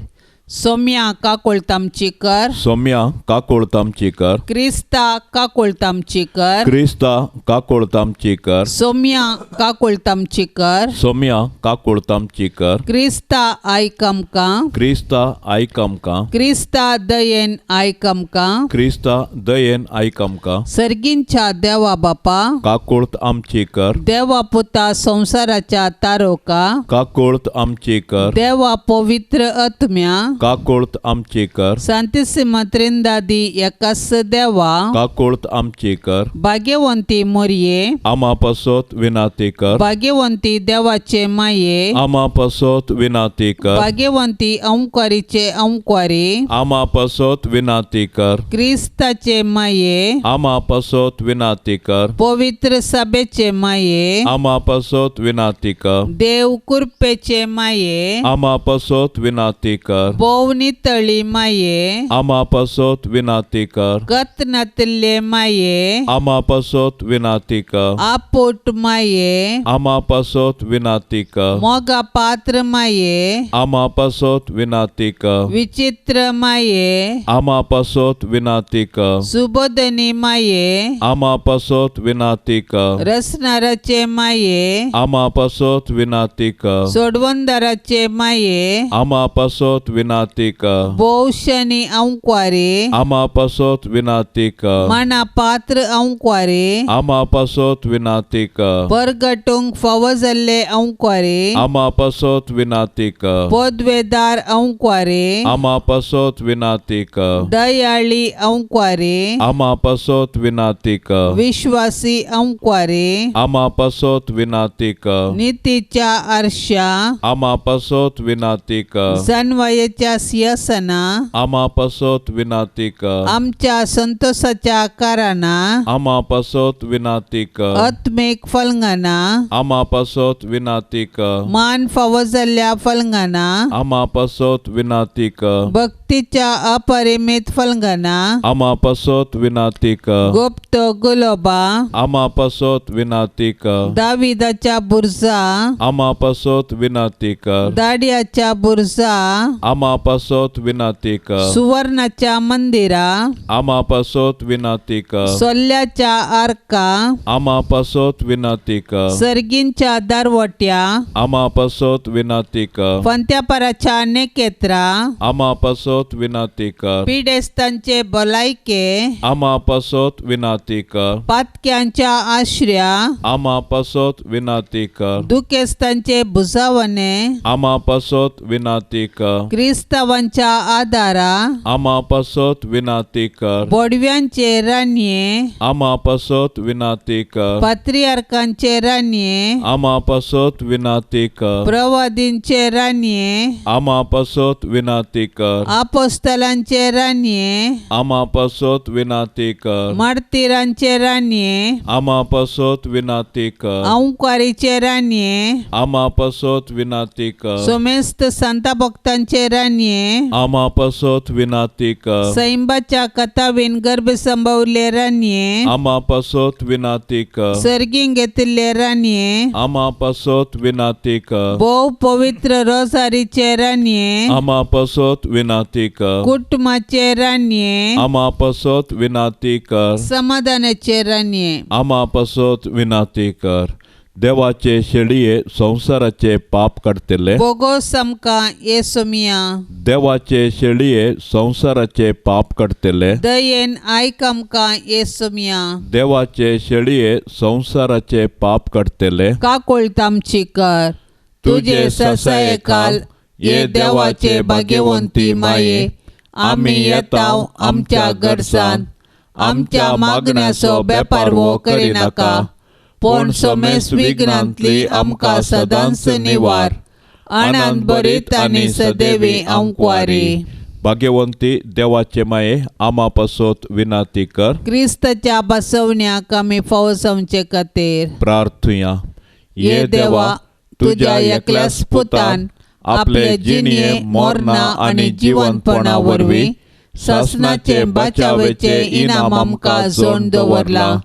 सोम्या काकोळतामची कर, सोम्या काकोळतामची कर, क्रिस्ता काकोळतामची कर, क्रिस्ता काकोळतामची कर, सोम्या काकोळतामची कर, सोम्या काकोळतामची कर, क्रिस्ता आयक आमकां, क्रिस्ता आयक आमकां, क्रिस्ता दयेन आयक आमकां, क्रिस्ता दयेन आयक आमकां, सर्गींच्या देवा बापा, काकोळत आमची कर, देवा पुता संवसाराच्या तारोका, काकोळत आमची कर, देवा पवित्र आत्म्या, काकोळत आमची कर, सांतिसिमा त्रिंदादी एकास देवा, काकोळत आमची कर, भाग्यवंती मोरये, आमा पासत विनाती कर, भाग्यवंती देवाचे माये, आमा पासत विनाती कर, भाग्यवंती अंकारीचे अंकारी, आमा पासत विनाती कर, क्रिस्ताचे माये, आमा पासत विनाती कर, पवित्र सभेचे माये, आमा पासत विनाती कर, देव कृपेचे माये, आमा पासत विनाती कर, भोव नितळी माये, आमा पासत विनाती कर, गत नातिल्ले माये, आमा पासत विनाती कर, आपोट माये, आमा पासत विनाती कर, मोगा पात्र माये, आमा पासत विनाती कर, विचित्र माये, आमा पासत विनाती कर, सुबोधनी माये, आमा पासत विनाती कर, रसनाराचे माये, आमा पासत विनाती कर, सोडवंदाराचे माये, आमा पासत विनाती कर, भोवशनी अंक्वारे, आमा पासत विनाती कर, मना पात्र अंक्वारे, आमा पासत विनाती कर, परगटूंक फावो जाल्ले अंक्वारे, आमा पासत विनाती कर, पदवेदार अंक्वारे, आमा पासत विनाती कर, दयाळी अंक्वारे, आमा पासत विनाती कर, विश्वासी अंक्वारे, आमा पासत विनाती कर, नितीच्या आरशा, आमा पासत विनाती कर, जाणवायेच्या सिंहासना, आमा पासत विनाती कर, आमच्या संतोषाच्या कारणां, आमा पासत विनाती कर, आत्मीक फलंगाना, आमा पासत विनाती कर, मान फावो जाल्ल्या फलंगाना, आमा पासत विनाती कर, भक्तीच्या अपरिमित फलंगाना, आमा पासत विनाती कर, गुप्त गुलोबा, आमा पासत विनाती कर, दाविदाच्या बुर्जा, आमा पासत विनाती कर, दाडियाच्या बुर्जा, आमा पासत विनाती कर, सुवर्णाच्या मंदिरा, आमा पासत विनाती कर, सोल्ल्याच्या आर्का, आमा पासत विनाती कर, सर्गींच्या दारवट्या, आमा पासत विनाती कर, पंत्यापराच्या नेकेत्रा, आमा पासत विनाती कर, पिडेस्तांचे भलायके, आमा पासत विनाती कर, पातक्यांच्या आश्र्या, आमा पासत विनाती कर, दुखेस्तांचे भुजावणे, आमा पासत विनाती कर, क्रिस्तावांच्या आदारा, आमा पासत विनाती कर, बोडव्यांचे राणये, आमा पासत विनाती कर, पात्रियार्कांचे राणये, आमा पासत विनाती कर, प्रवादींचे राणये, आमा पासत विनाती कर, आपोस्तलांचे राणये, आमा पासत विनाती कर, मार्तीरांचे राणये, आमा पासत विनाती कर, अंकारीचे राणये, आमा पासत विनाती कर, सोमेस्त संता भक्तांचे राणये, आमा पासत विनाती कर, सैंबाच्या कथावीन गर्भ संभवले राणये, आमा पासत विनाती कर, सर्गीं घेतिल्ले राणये, आमा पासत विनाती कर, भोव पवित्र रोजारीचे राणये, आमा पासत विनाती कर, कुटुंबाचे राणये, आमा पासत विनाती कर, समाधानाचे राणये, आमा पासत विनाती कर. देवाचे शेळये संवसाराचे पाप काडटले, बोगोस आमकां येसोमिया, देवाचे शेळये संवसाराचे पाप काडटले, दयेन आयक आमकां येसोमिया, देवाचे शेळये संवसाराचे पाप काडटले, काकोळत आमची कर. तुजे ससायकाल ये देवाचे भाग्यवंती माये, आमी येताव आमच्या गरजान, आमच्या मागण्याचो बेपारवो करिनाका, पूण सोमेस विघ्नांतली आमकां सदांच निवार. आनंद बरीत आनी सदैवी आमक्वारी. भाग्यवंती देवाचे माये, आमा पासत विनाती कर. क्रिस्ताच्या बसवण्याक आमी फावो जावचे खातीर प्रार्थुया. ये देवा, तुज्या एकल्याच पुतान आपले जिणये मरणा आनी जिवनपणा वरवीं सासणाचे बचावेचे इनाम आमकां जोड दवरलां.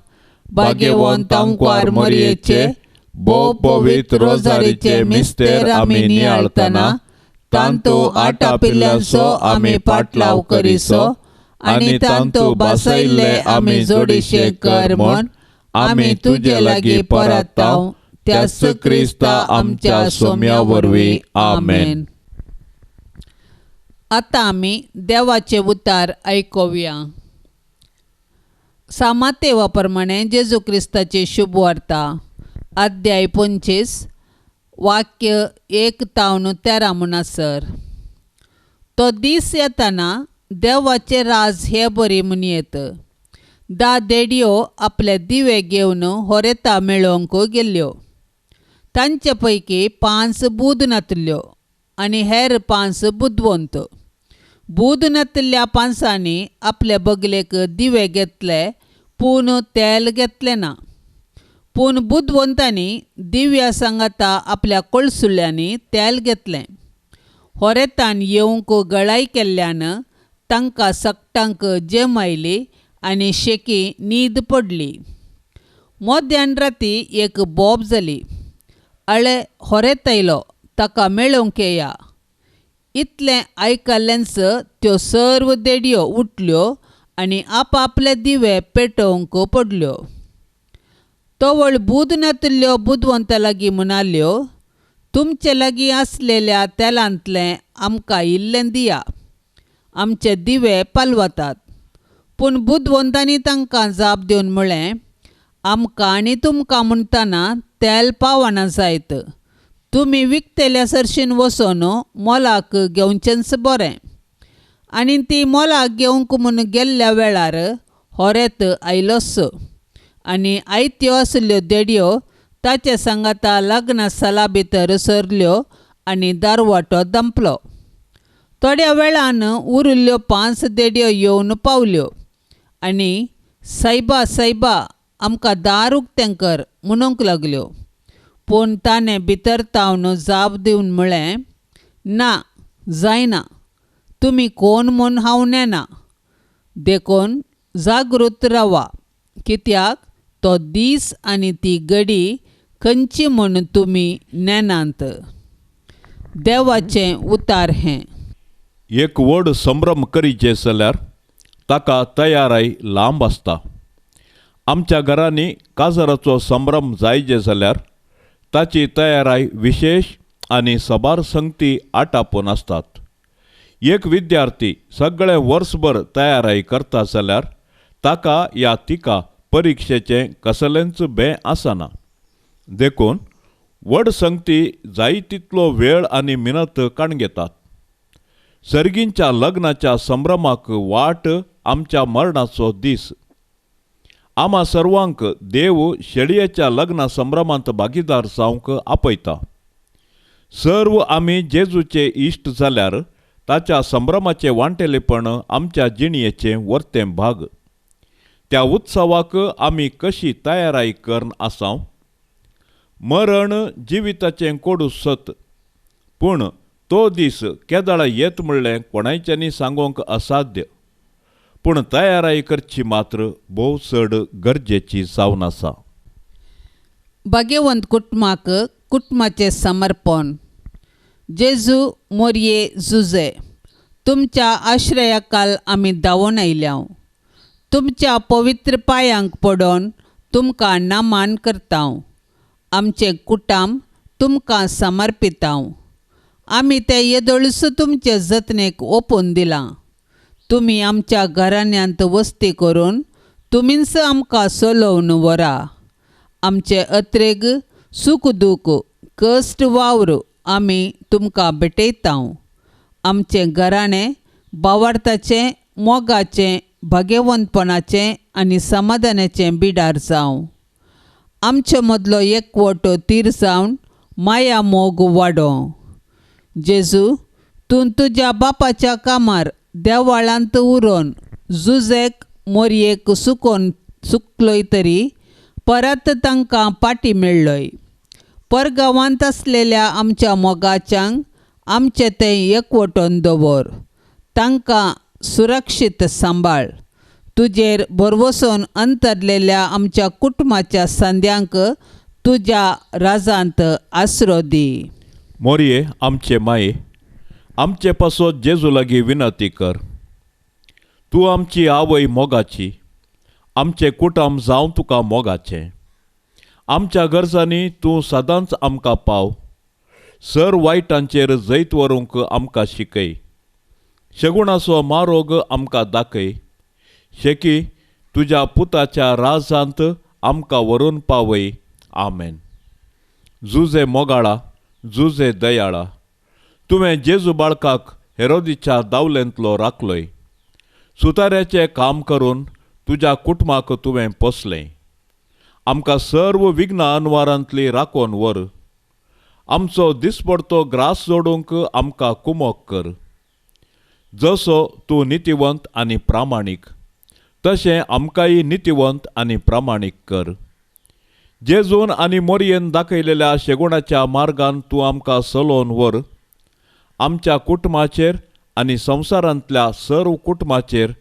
भाग्यवंत आमकार मोरयेचे भोव पवित्र रोजारीचे मिस्तेर आमी नियाळतना तांतू आटापिल्ल्यांचो आमी पाटलाव करिसो आनी तांतू बसयल्ले आमी जोडीशे कर म्हूण आमी तुजे लागीं परताव त्याच क्रिस्ता आमच्या सोम्या वरवीं. आमेन. आतां आमी देवाचे उतार आयकुया. सामातेवा प्रमाणे जेजू क्रिस्ताची शुभवार्ता, अध्याय 25, वाक्य 1 तावन 13 म्हणसर. तो दीस येताना देवाचे राज हे बरी म्हूण येत. 10 देडयो आपले दिवे घेवन होरेता मेळोवंक गेल्ल्यो. तांचे पैकी 5 बूद नातल्यो आनी हेर 5 बुदवंत. बूद नातल्या 5 आपले बगलेक दिवे घेतले पूण तेल घेतलें ना. पूण बुदवंतांनी दिव्या सांगाता आपल्या कोळसुल्यांनी तेल घेतलें. होरेतान येवंक गळाय केल्ल्यान तांकां सगटांक जेम आयली आनी शेकी न्हीद पडली. मध्यान राती एक बोब जाली. अळे होरेत आयलो, ताका मेळोवंक येया. इतलें आयकल्लेंच त्यो सर्व देडयो उठल्यो आनी आपआपले दिवे पेटोवंक पडल्यो. तवळ बूद नातल्यो बुदवंता लागीं म्हणाल्यो, तुमचे लागीं आसलेल्या तेलांतलें आमकां इल्लें दिया, आमचे दिवे पालवतात. पूण बुदवंतांनी तांकां जाप दिवन म्हळें, आमकां आनी तुमकां म्हणटना तेल पावना जायत, तुमी विकतेल्या सरशीन वचून मोलाक घेवचेंच बरें. आनी ती मोलाक घेवंक म्हूण गेल्ल्या वेळार होरेत आयलोच आनी आयत्यो आशिल्ल्यो देडयो ताचे सांगाता लग्न साला भितर सरल्यो आनी दारवाटो दंपलो. थोड्या वेळान उरिल्ल्यो 5 देडयो येवन पावल्यो आनी सायबा सायबा आमकां दार उक्तें कर म्हणूंक लागल्यो. पूण ताणें भितर तावन जाप दिवन म्हळें, ना जायना, तुमी कोण म्हूण हांव नेना. देखून जागृत रावा, कित्याक तो दीस आनी ती घडी खंयची म्हूण तुमी नेनात. देवाचें उतार हें. एक व्हड संभ्रम करीचे जाल्यार ताका तयाराय लांब आसता. आमच्या घरांनी काजाराचो संभ्रम जायचे जाल्यार ताची तयाराय विशेश आनी साबार संगती आटापून आसतात. एक विद्यार्थी सगळें वर्सभर तयाराय करता जाल्यार ताका या तिका परिक्षेचें कसलेंच बें आसना. देखून व्हड संगती जाय तितलो वेळ आनी मिनत काणघेतात. सर्गींच्या लग्नाच्या संभ्रमाक वाट आमच्या मरणाचो दीस. आमा सर्वांक देव शेळयेच्या लग्ना संभ्रमांत भागीदार जावंक आपयता. सर्व आमी जेजूचे इश्ट जाल्यार ताच्या संभ्रमाचें वांटेलेपण आमच्या जिणयेचें वर्तें भाग. त्या उत्सवाक आमी कशी तयाराय करून आसाव. मरण जिविताचें कोडू सत, पूण तो दीस केदळा येत म्हणलें कोणायच्यांनी सांगूंक असाध्य. पूण तयाराय करची मात्र भोव चड गरजेची जावन आसा. भाग्यवंत कुटुंबाक कुटुंबाचें समर्पण. जेजू मोरये जुजे, तुमच्या आश्रयाकाल आमी धांवून आयल्याव. तुमच्या पवित्र पांयांक पडोन तुमकां नमान करताव. आमचें कुटाम तुमकां समर्पिताव. आमी तें येदोळूच तुमचे जतनेक ओपून दिलां. तुमी आमच्या घराण्यांत वस्ती करून तुमीच आमकां चलोवन व्हरा. आमचे अत्रेग सूख दूख कश्ट वावर आमी तुमकां भेटयताव. आमचें घराणें भावार्थाचें, मोगाचें, भाग्यवंतपणाचें आनी समाधानाचें बिडार जावं. आमचे मदलो एकवट तीर जावन माया मोग वाडोवं. जेजू, तूं तुज्या बापाच्या कामार देवाळांत उरोन जुजेक मोरयेक सुकोन सुकलोय तरी परत तांकां पाटी मेळ्ळोय. परगांवांत आसलेल्या आमच्या मोगाच्यांक आमचें तें एकवटोन दवर. तांकां सुरक्षीत सांबाळ. तुजेर भरवसून अंतरलेल्या आमच्या कुटुंबाच्या संद्यांक तुज्या राजांत आसरो दी. मोरये आमचे माये, आमचे पासत जेजू लागीं विनंती कर. तूं आमची आवय मोगाची, आमचें कुटुंब जावं तुका मोगाचें. आमच्या गरजांनी तूं सदांच आमकां पाव. सर वायटांचेर जैत व्हरूंक आमकां शिकय. शेगुणाचो मारोग आमकां दाखय. शेकी तुज्या पुताच्या राजांत आमकां व्हरून पावय. आमेन. जुजे मोगाळा, जुजे दयाळा, तुवें जेजू बाळकाक हेरोदीच्या दावलेंतलो राखलोय. सुताऱ्याचें काम करून तुज्या कुटुंबाक तुवें पोसलें. आमकां सर्व विघ्न अनवारांतली राखोवन व्हर. आमचो दिसपडतो ग्रास जोडूंक आमकां कुमोक कर. जसो तूं नितीवंत आनी प्रामाणीक तशें आमकांय नितीवंत आनी प्रामाणीक कर. जेजून आनी मोरयेन दाखयलेल्या शेगुणाच्या मार्गान तूं आमकां चलोवन व्हर. आमच्या कुटुंबाचेर आनी संवसारांतल्या सर्व कुटुंबाचेर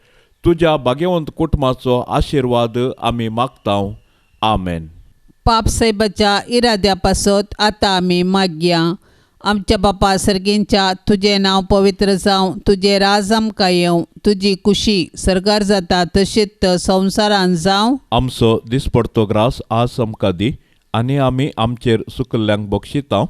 तुज्या भाग्यवंत कुटुंबाचो आशिर्वाद आमी मागता. आमेन. पाप साहेबाच्या इराद्या पासत आतां आमी मागया. आमच्या बापा सर्गींच्या, तुजें नांव पवित्र जावं, तुजें राज आमकां येवं, तुजी कुशी सर्गार जाता तशीच संवसारान जावं. आमचो दिसपडतो ग्रास आज आमकां दी आनी आमी आमचेर सुकल्ल्यांक बक्षिता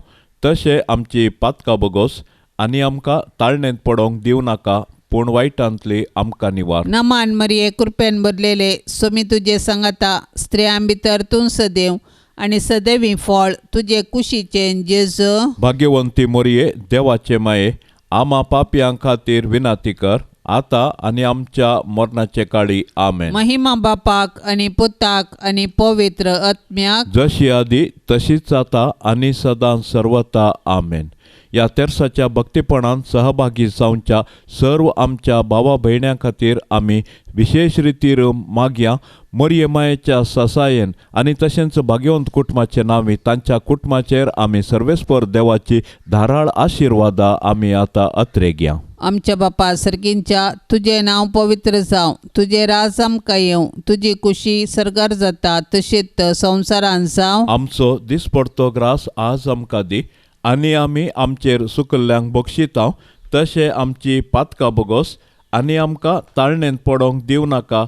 तशें आमची पातकां बगोस आनी आमकां ताळणेंत पडोवंक दिवं नाका, पूण वायटांतली आमकां निवार. नमान मरिये, कृपेन भरलेले, स्वामी तुजे सांगाता, स्त्रियां भितर तूं सदैव आनी सदैवी फळ तुजे कुशीचें जेजू. भाग्यवंती मोरये, देवाचे माये, आमा पापयां खातीर विनंती कर आतां आनी आमच्या मरणाचे काळी. आमेन. महिमा बापाक आनी पुताक आनी पवित्र आत्म्याक, जशी आदी तशीच आतां आनी सदां सर्वता. आमेन. ह्या तेर्साच्या भक्तीपणान सहभागी जावच्या सर्व आमच्या भावा भयण्यां खातीर आमी विशेश रितीर मागया. मरिये मायेच्या ससायेन आनी तशेंच भाग्यवंत कुटुंबाचे नांवी तांच्या कुटुंबाचेर आमी सर्वेस्पर देवाची धाराळ आशिर्वादा आमी आतां अत्रेगया. आमच्या बापा सर्गींच्या, तुजें नांव पवित्र जावं, तुजें राज आमकां येवं, तुजी कुशी सर्गार जाता तशीच संवसारान जावं. आमचो दिसपडतो ग्रास आज आमकां दी आनी आमी आमचेर सुकल्ल्यांक बक्षिता तशें आमची पातकां बगोस आनी आमकां ताळणेंत पडोवंक दिवं नाका,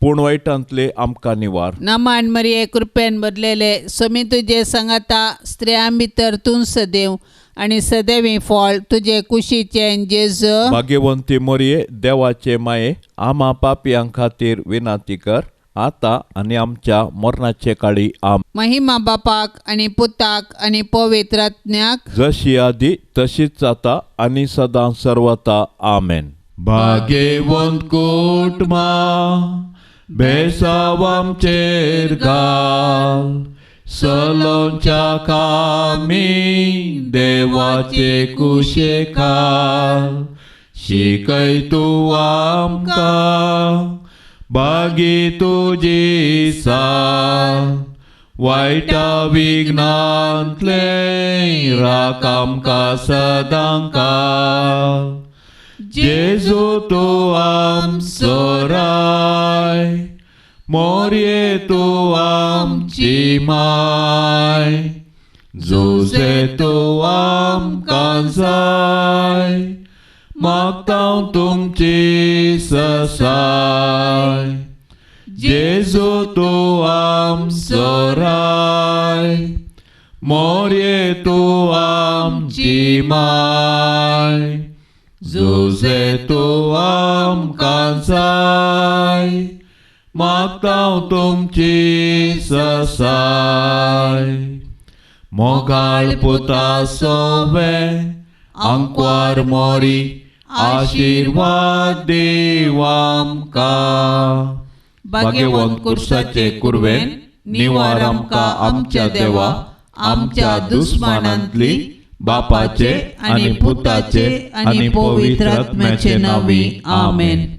पूण वायटांतले आमकां निवार. नमान मरिये, कृपेन भरलेले, स्वामी तुजे सांगाता, स्त्रियां भितर तूं सदैव आनी सदैवी फळ तुजे कुशीचें जेजू. भाग्यवंती मोरये, देवाचे माये, आमा पापयां खातीर विनंती कर आतां आनी आमच्या मरणाचे काळी. आम. महिमा बापाक आनी पुताक आनी पवित्र आत्म्याक, जशी आदी तशीच आतां आनी सदां सर्वता. आमेन. भाग्यवंत कुटुंबा, बेसाव आमचेर घाल, सलोंच्या कामी देवाचे कुशे खाल, शिकय तूं आमकां बागी तुजी साल, वायटा विघ्नांतले राख आमकां सदां काल. जेजू तूं आमचो राय, मोरये तूं आमची माय, जुजे तूं आमकां जाय, मागता तुमची ससाय. जेजू तूं आमचो राय, मोरये तूं आमची माय, जुजे तूं आमकां जाय, मागता तुमची ससाय. मोगाळ पुता सोवे आंकवार मोरी, आशिर्वाद देव आमकां. भाग्यवंत कुर्साचे कुर्वेन निवार आमकां आमच्या देवा, आमच्या दुस्मानांतली, बापाचे आनी पुताचे आनी पवित्र आत्म्याचे नांवी. आमेन.